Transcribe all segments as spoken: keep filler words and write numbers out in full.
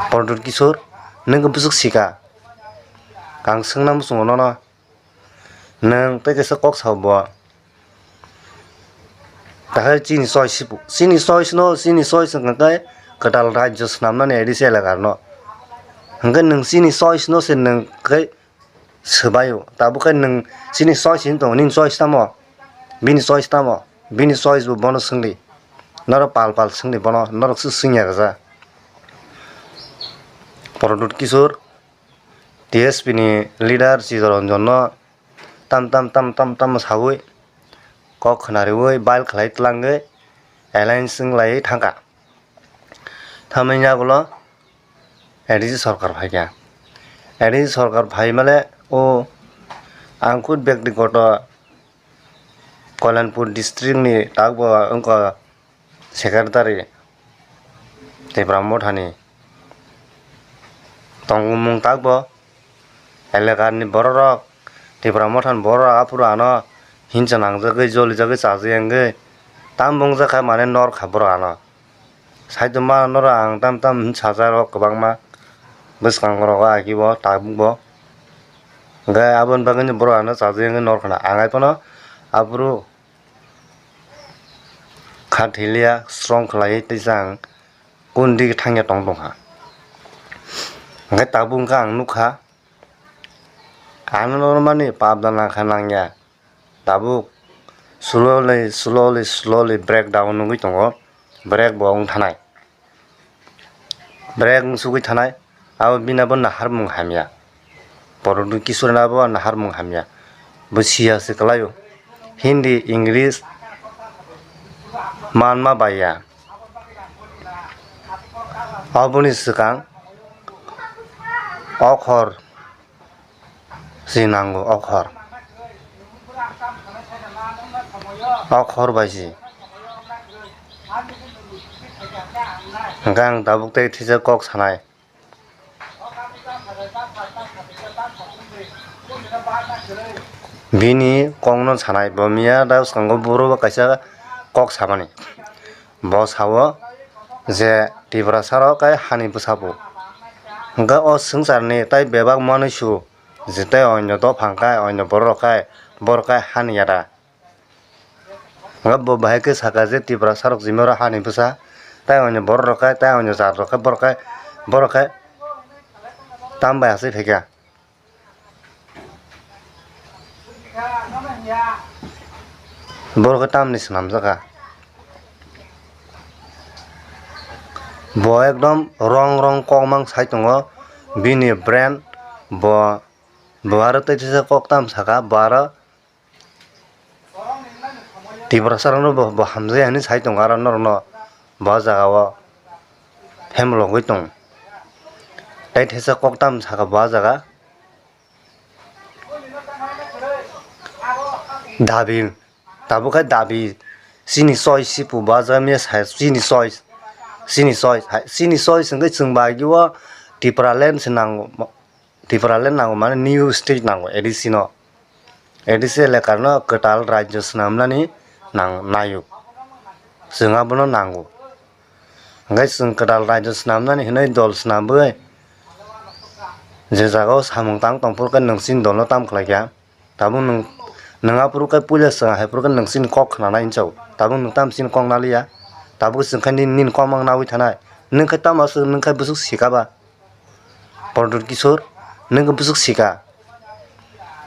Pradyut Kishore, nwng khe bwswk sika? Ang swngna muchungo nono. Nwng tei kaisa kok sao bo. Tahai chini choice si, chini choice no, chini choice wngkha khe kwtal rajyo swnamnani A D C elaka rwno. Hwnkhe nwng chini choice no se nwng khe swbaio. Tabuk khe nwng chini choice hinwi tongo, nini choice tamo? Bini choice tamo? Bini choice bo bono swngdi. Norok pal pal swngdi bono, norok se swngya kaisa. Pradyut Kishore, T S P ni leader Chittaranjan no tam tam tam tam tam sawi kok khwnariwi bail khlai tlangwi alliance wnglaiwi thangkha. Tamni yagulo A D C sorkar phaikha. A D C sorkar phaimale o ang khud byaktigoto Kalyanpur district ni takbo wngkha secretary Tipra Mothani tongmung takbo elakani bororok, Tipra Mothani bororok aphuru ano hinsa nangjagwi jolijagwi chajagwi wngwi tam bungjakha mane norkha borok ano. Saichuma norok ang tam tam hinwi sajak rok kwbangma bwskango rogo agibo tabukbo. Hwnkhe aboni bagwino borok ano chajagwi wngwi norkha na ang ai phano aphuru kha thiliya strong khlaiwi teisa ang kundi thangya tong tongkha. Hwnkhe tabuk wngkha ang nukha, ano normani pap da nangkha nangya. Tabuk slowly, slowly, slowly breakdown wngwi tongo. Break bo wng thanai. Break wng sugwi thanai. Abo bini abo naharmung hamya. Pradyut Kishore ni abo naharmung hamya. Bo siya se kwlaio. Hindi, English manma baiya. Aboni swkang okhor si nango, okhor. Okhor bai si. Hwnkhe ang tabuk tei thisa kok sanai. Bini kokno sanai, bo miya da bwskango buro bo kaisa kok samani. Bo sao je Tiprasa rok kai hani bwsa bo. Hwnkhe o swngcharni tai bebak manwi su je tai onyo dophang kai, onyo borok rok kai, borok kai hani yada. Hwnkhe bo bahai khe saka je Tiprasa rok jimaro hani bwsa, tai onyo borok rok kai, tai onyo jat rok kai, borok kai, borok kai tam bai asai phaikha. Borok khe tamni swnamjakha. Bo ekdom wrong wrong kok mang sai tongo. Bini brain bo, bo aro tei teisa kok tam saka, bo aro Tiprasa rokno bo, bo hamjaya hinwi sai tongo aro norokno bo jaga o phemlogwi tongo. Tei teisa kok tam saka bo jaga. Dabi, tabuk khe dabi, chini choice sipu bo jaga miya sai, chini choice, chini choice, hai, chini choice hwnkhe chwng bai o Tipraland se nango, Tipraland nango mane new state nango A D C no, A D C elaka no kwtal rajyo swnamnani nang naio, chwng abono nango. Hwnkhe chwng kwtal rajyo swnamnani hinwi dol swnambwi je jaga o samung tang tongphuru khe nwng chini dol no tam khlaikha. Tabuk nwng, nwng aphuru khe puila chwng haiphuru khe nwng chini kok khnanai hinwi sao. Tabuk nwng tamo chini kok naliya? Tabuk chwng khe nini, nini kok mang nawi thanai. Nwng khe tamo aswk, nwng khe bwswk sika ba? Pradyut Kishore, nwng khe bwswk sika?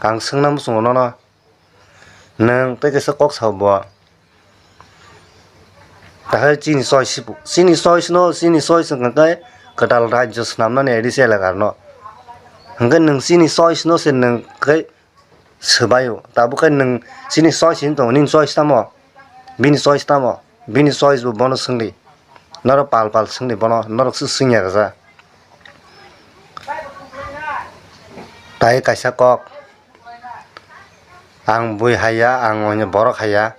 Ang swngna muchungo nono. Nwng tei kaisa kok sao bo. Tahai chini choice sipu, chini choice no, chini choice wngkha khe kwtal rajyo swnamnani A D C elaka rwno. Hwnkhe nwng chini choice no se nwng khe swbaio. Tabuk khe nwng chini choice hinwi tongo, nini choice tamo? Bini choice tamo? Bini choice bo bono swngdi. Norok pal pal swngdi bono, norok se swngya kaisa. Tai kaisa kok. Ang bui haiya, ang oino borok haiya.